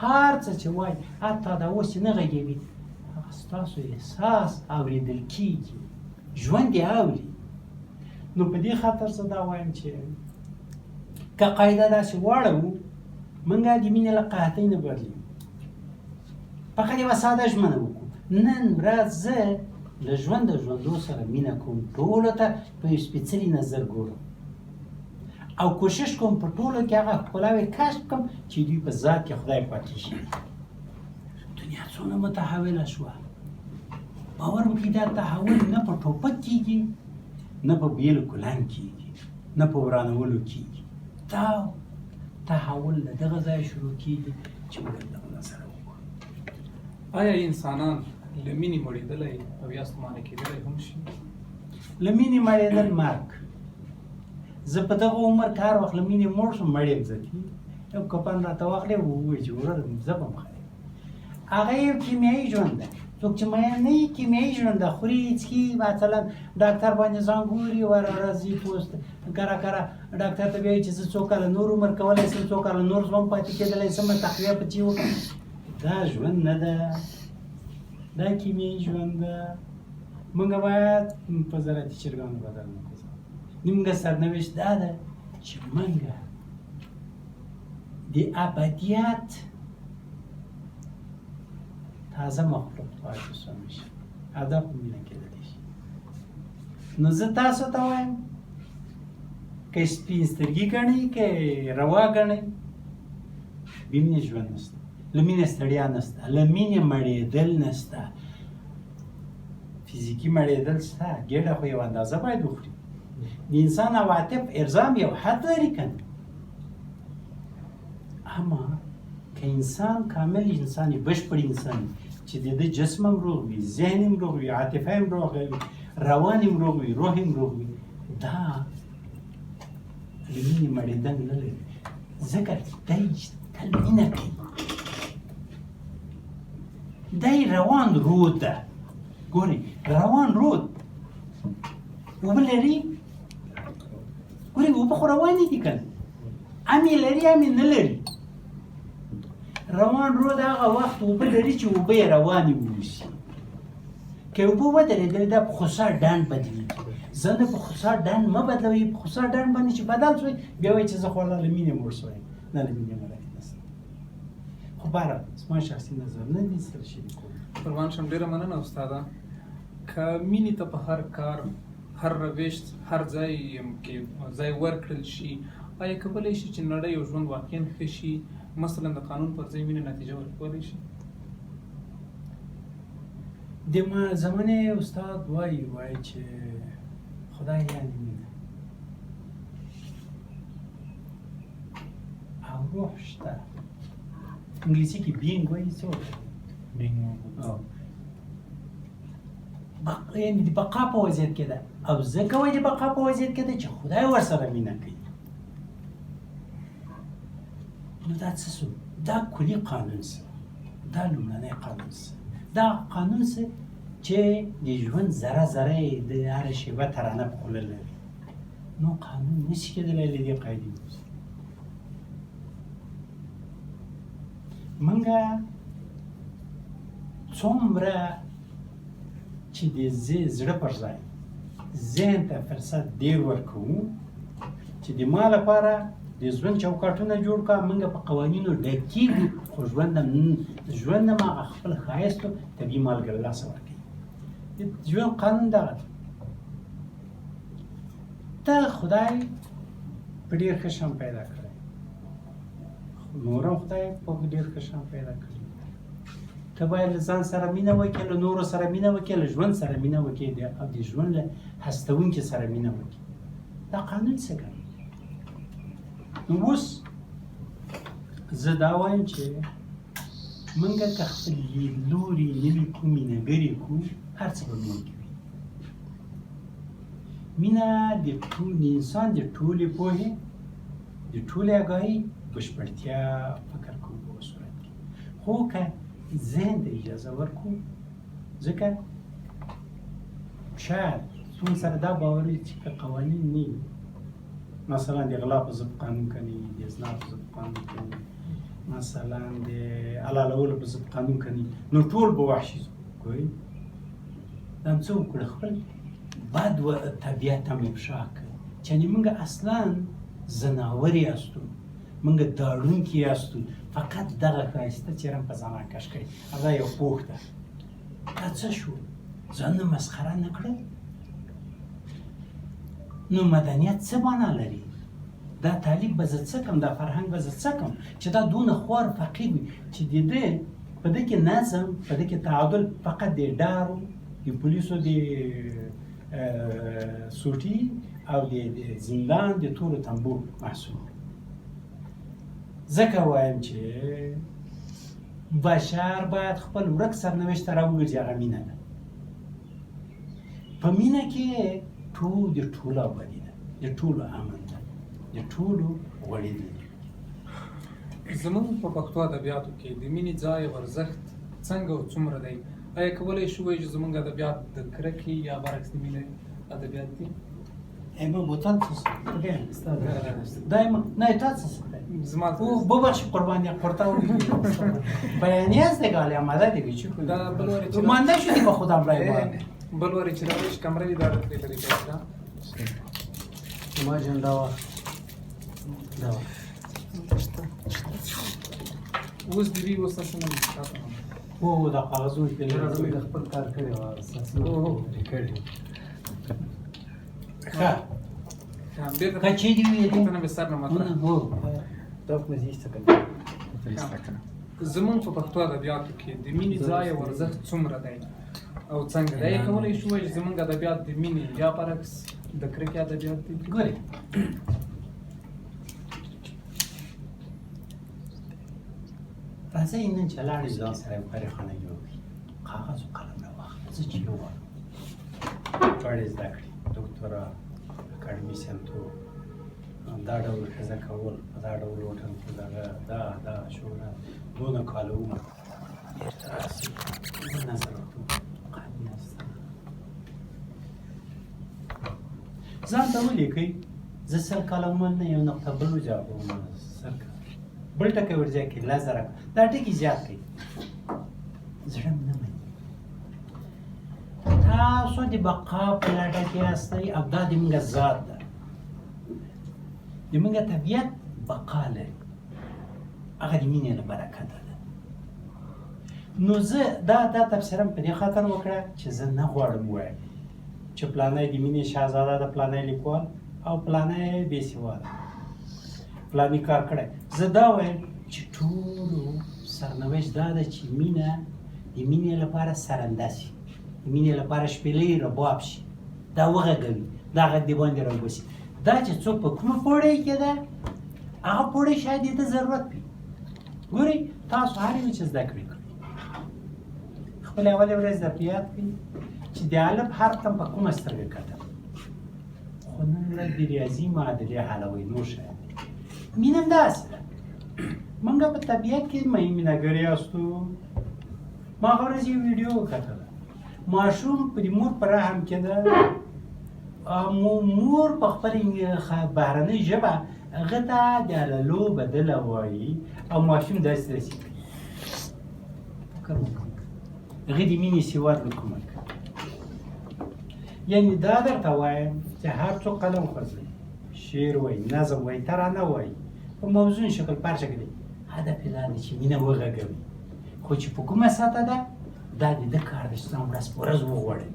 هر څه چې وایي، حتی دا اوس چې نه غږوي، هغه ستاسو احساس اورېدل کېږي، ژوند یې اوري. نو په دې خاطر زه دا وایم چې که قاعده داسې واړوو، موږ د مینې له قحطۍ نه بدلېږو. فقط یوه ساده ژمنه وکړو، نن ورځ زه له ژوند او ژوندو سره مینه کوم، ټولو ته په یو سپېڅلي نظر ګورم او کوشش کوم په ټولو کې هغه ښکلاوې کشف کړم چې دوی په ذات کې خدای پاکې شي. دنیا څونه متحوله شوه، باور وکړئ دا تحول نه په ټوپک کېږي، نه په بیل کلنګ کېږي، نه په ورانولو کېږي. دا تحول له دغه ځایه شروع کېږي چې موږ له دغه سره وګورو. آیا انسانان له مینې مړېدلی او یا ستومانه کېدلی هم شي؟ له مینې مړېدل مرګ. زه په دغه عمر کې هر وخت له مینې موړ شوم، مړ یم. زه یو کفن راته واخلې ووایي چې وروره زه به هم ښه یم. هغه یو کیمیایي ژوند دی، څوک چې مین نه وي کیمیایي ژوند ده، خوري څښي، مثلا ډاکتر باندې ځان ګوري، هره ورځ ځي پوست کره کره ډاکتر ته بیایي چې زه څو کاله نور عمر کولی شم، څو کاله نور ژوند پاتې کېدلی شم، تقویه په چې وکړم. دا ژوند نه ده، دا کیمیایي ژوند ده. موږ باید په زراعتي چرګانو بدل نه کړو. زموږ سرنوشت دا ده چې موږ د ابدیت تازه مخلوق پاتې شو شي، هدف مینه کېدلی شي. نو زه تاسو ته وایم که سپین سترګي ګڼئ که روا ګڼئ، بې مینې ژوند نشته، له مینې ستړیا نشته، له مینې مړېدل نشته. فزیکي مړېدل شته، ګېډه خو یو اندازه باید وخوري. د انسان عواطف ارزام یو حد لري که نه. اما که انسان کامل انسان وي، بشپړ انسان وي، چې د ده جسم هم روغ وي، ذهن هم روغ وي، عاطفه هم روغ وي، روان هم روغ وي، روح هم روغ وي، دا له مینې مړېدل نه لري، ځکه دی تل مینه کوي. دی روان رود ده، ګورئ روان رود اوبه لري، ګورئ اوبه خو روانې دي که نه، هم یې لري هم یې نه لري. روان رود هغه وخت اوبه لري چې اوبه یې روانې واوسي. که اوبه ودرېدلې دا په خوسا ډنډ بدلېږي. زه نه په خوسا ډنډ مه بدلوئ، په خوسا ډنډ باندې چې بدل شوئ بیا وایي چې زه خو له مینې موړ شوی یم، نه له مینې مړی نشم. خو بهرحال زما شخصي نظر نه دي سره شریکوم. قربان شم، ډېره مننه استاده. که مینې ته په هر کار، هر روشت، هر ځای کې ځای ورکړل شي، آیا کولی شي چې نړۍ او ژوند واقعا ښه شي؟ مثلا د قانون پر ځای مینه نتیجه ورکولی شي؟ د زمانې استاد وایي، وایي چې خدای یعنې مینه او روح شته. انګلیسي کې being وایي، څه ورته؟ being. یعنې د بقا په وضعیت کې ده، او ځکه وایي د بقا په وضعیت کې ده چې خدای ورسره مینه کوي. نو دا څه سو؟ دا کلي قانون سو، دا لومړنی قانون سو، دا قانون سو چې د ژوند ذره ذره یې د هره شېبه ترانه په خوله لري. نو قانون نشي کېدلی له دې قاعدې ووځي. موږ څومره چې د زړه پر ځای ذهن ته فرصت ډېر ورکوو چې د ما لپاره د ژوند چوکاټونه جوړ کړه، موږ په قوانینو ډکېږو، خو ژوند هم هغه خپل ښایست او طبیعي مالګه له لاسه ورکوي. د ژوند قانون دغه دی. ته خدای په ډېر ښه شان پیدا کړی، نور هم خدای په ډېر ښه شان پیدا کړی. ته باید له ځان سره مینه وکړې، له نورو سره مینه وکړې، له ژوند سره مینه وکړې، او د ژوند له هستوونکي سره مینه وکړې. دا قانون څه کوي؟ نو اوس زه دا وایم چې موږ که خپل لیدلوري نوي کړو، مینهګري کړو، هر څه به مینه کې وي. مینه د ټول انسان د ټولې پوهې، د ټولې آګاهۍ بشپړتیا فکر کوو په صورت کې. خو که ذهن ته اجازه ورکړو، ځکه شاید څومره سره دا باور وي چې که قوانین نه وي، مثلا د غلا په ضد قانون که نه وي، د زنا په ضد قانون که نه وي، مثلا د حلالولو په ضد قانون کني، نو ټول به وحشي ګوري. دا هم څه وکړه، خپل بد طبیعت هم افشا کړ، چې یعنې موږ اصلا ځناور یاستو، موږ داړونکي یاستو، فقط دغه ښایسته څېره په ځان راکش کړي. هغه یو پوښ ده. دا څه شو؟ ځان مسخره نه کړل؟ نو مدنیت څه معنا لري؟ دا تعلیم به زه څه کوم، دا فرهنګ به زه څه کوم چې دا دونه خوار فقیر وي، چې د ده په ده کې نظم، په ده کې تعادل فقط د ډارو، د پولیسو د سوټي او د زندان د تورو تنبو محصول. ځکه وایم چې بشر باید خپل ورک سرنوشت ته راوګرځي، هغه مینه ده. په مینه کې ټول د ټولو آبادي ده، د ټولو امن ده، د ټولو غوړېدل دي. زموږ په پښتو ادبیاتو کې د مینې ځای او ارزښت څنګه او څومره دی؟ آیا کولی شو ووایو چې زموږ ادبیات د کرکې یا برعکس د مینې ادبیات دي؟ ما بوتل څه دایما نه تا څه زما ببخشید قربانی قرطه بیانیه است دیگه، حالی آمده دیگه چی کنی؟ مانده شدی با خودم رای بل ورې چې راوړې چې کمره دې دا ترې لرې کړه. ما جنډه وه دا وه. اوس دې وي، اوس تاسو نه شاته. هو دا کاغذونه چې لري خپل کار کړی و، ریکارډ. ښه بیرته که چیرې وي پوښتنه مې سر نه مطرح. هو دا خو مزه ایسته کنه. زموږ په پښتو ادبیاتو کې د مینې ځای او ارزښت څومره دی او څنګه دی؟ کولی شو ووایو چې زموږ ادبیات د مینې یا برعکس د کرکې ادبیات دي؟ ګورې راځئ نن چې لاړې ځان سره یو کاري خانه جوړ کړي، کاغذ او قلم راواخله. زه چې یو وایم لوړې زده کړې، دوکتورا، اکاډمیسیان توب، دا ډول ښځه کول، په دا ډول هوټل کې دغه دا دا شهرت، دونه کاله عمر، بېرته راسي یو نظر ورته قانع یاستم. ځان ته ولیکئ زه 100 کاله عمر نه یو نقطه بل وجاب عمر 100 کاله بل ټکی ورځای کړئ، 10,000 دا ټکي زیات کړئ. زړه مې نه مني. تاسو د بقا په لټه کې یاستئ او دا د موږ ذات ده، د موږ طبیعت بقا لري، هغه د مینې له برکته ده. نو زه دا تبصره په دې خاطر وکړه چې زه نه غواړم ووایم چې پلانی د مینې شهزاده ده، پلانی لیکوال او پلانی بې سواده، پلانی کار کړی. زه دا وایم چې ټولو سرنوشت دا ده چې مینه د مینې لپاره سرنده شي، د مینې لپاره شپېلۍ رباب شي، دا وغږوي، دا غږ دې باندې راوباسي. دا چې څوک په کومه پوړۍ کې ده، هغه پوړۍ شاید دې ته ضرورت وي. ګورئ تاسو هر یو چې زده کړې کړئ، خپلې اولې ورځې در په یاد کړئ چې د الف حرف ته په کومه سترګه کتل، خو نن ورځ د ریاضي معادلې حلوئ نور شیان. مینه هم داسې ده، موږ په طبیعت کې مینهګر یاستو. ما هغه ورځ یو ویډیو وکتله، ماشوم په د مور په رحم کې ده، مور په خپل بهرنۍ ژبه هغه ته د اللو بدله وایي او ماشوم داسې داسې کوي. فکر وکړه، هغه د مینې سواد له کومه کوي؟ یعنې دا درته وایم چې هر څوک قلم خوځوي، شعر وایي، نظم وایي، ترانه وایي، په موزون شکل په هر شکل دی، هدف یې دا دی چې مینه وغږوي. خو چې په کومه سطح ده، دا د ده کار دی چې ځان ورځ په ورځ وغوړوي،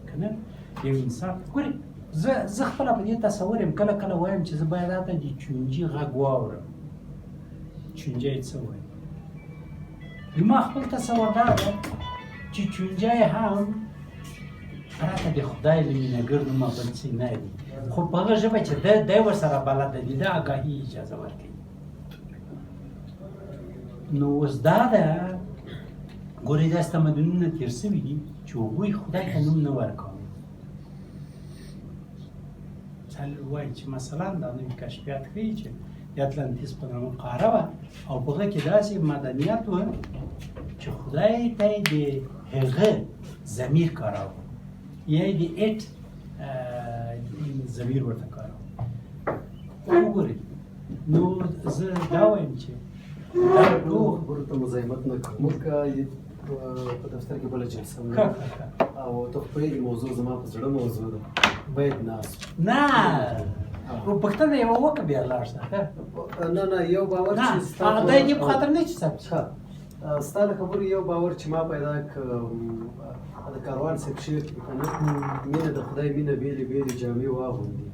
که نه یو انسان ګورې. زه خپله په دې تصور یم، کله کله وایم چې زه باید راته د چونجي غږ واورم، چونجی څه وایي. زما خپل تصور دا ده چې چونجی هم پرته د خدای له مینهګر نومه بل څه نه دي، خو په هغه ژبه چې دی ورسره بلد دی، د آګاهي اجازه ورکوي. نو اوس دا ده، ګورئ داسې تمدنونه تېر سوي دي چې هغوی خدای ته نوم نه ورکاوه. وایي چې مثلا دا نوي کشفیات ښیي چې د اتلانتیس په نامه قاره وه او په هغه کې داسې مدنیت و چې خدای ته یې د هغه ضمیر کاراوه، یا یې د اټ ضمیر ورته کاراوه. وګورئ، نو زه دا وایم چې دا ټول خبرو ته مزاحمت نه کوم. موږ په دفتر کې بله جلسه هم ښه لرو. ښه ښه. او ته خو پوهېږې موضوع زما په زړه موضوع ده، باید ناست نه، پوښتنه یوه وکړه بیا لاړ شه. ښه. نه نه، یو باور نه چې ستا هغه په- دی دې په خاطر نه چې ثبت شي. ښه، ستا له خبرو یو باور چې ما پیدا کړ، د کاروان صاحب شعر کې که نه، مینه د خدای مینه بېلې بېلې جامې واغوندي،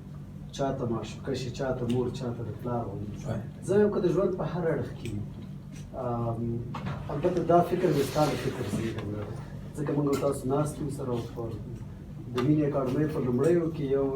چاته معشوقه شي، چاته مور، چاته د پلار غوندي. زه وایم که د ژوند په هر اړخ کې وي، البته دا فکر مې ستا له فکر زېږنده دی، ځکه موږ او تاسو ناست یو سره او په د مینې اکاډمۍ په لومړیو کې یو